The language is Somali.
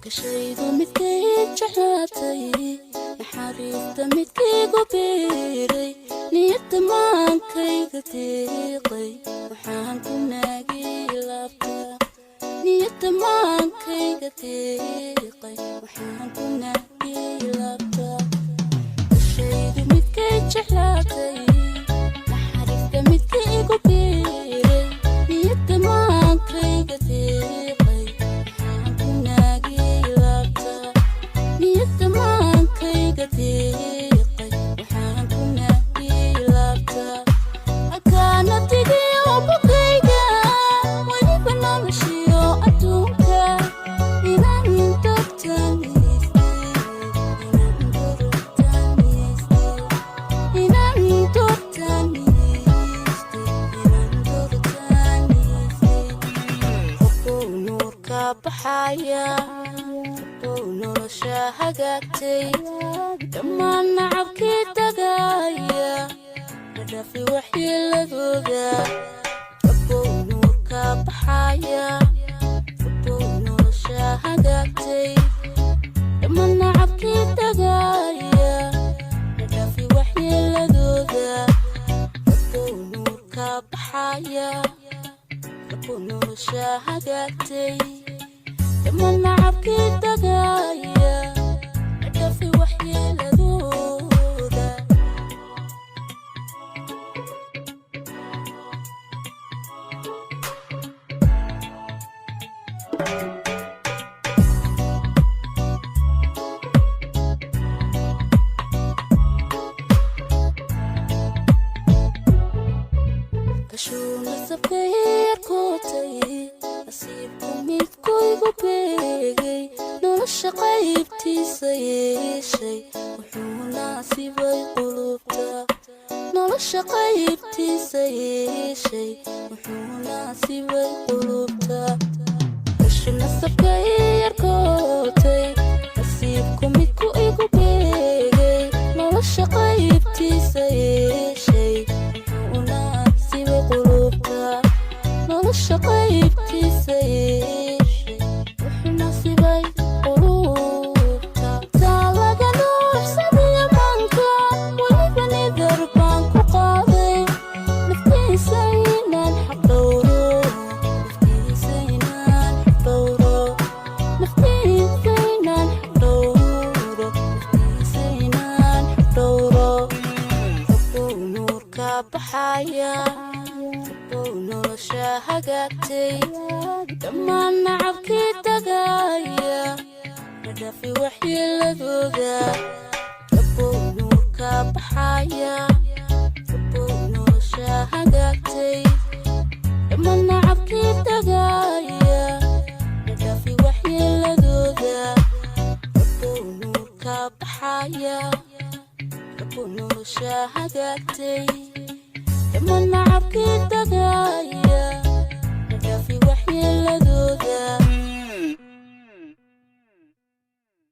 Gashaydu midkay jeclaatay, naxariista midkaygu biiray, niyadda maankayga deeqay, waxaan ku naagay laabta. Niyadda maankayga deeqay, waxaan ku naagay laabta. Gashaydu midkay jeclaatay, naxariista midkaygu biiray, niyadda maankayga deeqay, waxaan ku naagay laabta. Niyadda maankayga deeqay, waxaan ku naagay laabta. Halkaana digiyo bogayga, weliba noloshiyo adduunka, inaan doortaan niyeystay, inaan doortaan niyeystay, inaan doortaan niyeystay, inaan doortaan niyeystay. Qofuu nuurka baxaya, qofuu nolosha hagaagtay, dhammaan nacabkii tagaaya, madhafi waxyeeladooda. Qofuu nuurka baxaya, qofuu nolosha hagaagtay, dhammaan nacabkii tagaaya, madhafi waxyeeladooda. Qofuu nuurka baxaya, qofuu nolosha hagaagtay, dhammaan nacabkii tagaaya, madhafi waxyeeladooda. Kashuu nasabkay yarkootay, nasiibku midku igu beegay, nolosha qaybtiisa yeeshay, wuxuu naasibay qulubta. Nolosha qaybtiisa yeeshay, wuxuu naasibay qulubta. Kashu nasabkay yarkootay, nasiibku midku igu beegay, nolosha qaybtiisa yeeshay, wuxuu naasibay qulubta. Nolosha qaybtiisa yeeshay, wuxuu naasibay qulubta. Taa laga nuuxsadiyo manka, weliba nidar baan ku qaaday, naftiisa inaan xaq dhowro, naftiisa inaan xaq dhowro, naftiisa inaan xaq dhowro, naftiisa inaan xaq dhowro. Rabbuu nuurka baxaya, rabbuu nolosha hagaagtay, dhammaan nacabkii tagaaya, madhafi waxyeeladooda. Rabbuu nuurka baxaya, rabbuu nolosha hagaagtay, dhammaan nacabkii tagaaya, madhafi waxyeeladooda. Rabbuu nuurka baxaya, rabbuu nolosha hagaagtay, dhammaan nacabkii tagaaya, madhafi waxyeeladooda.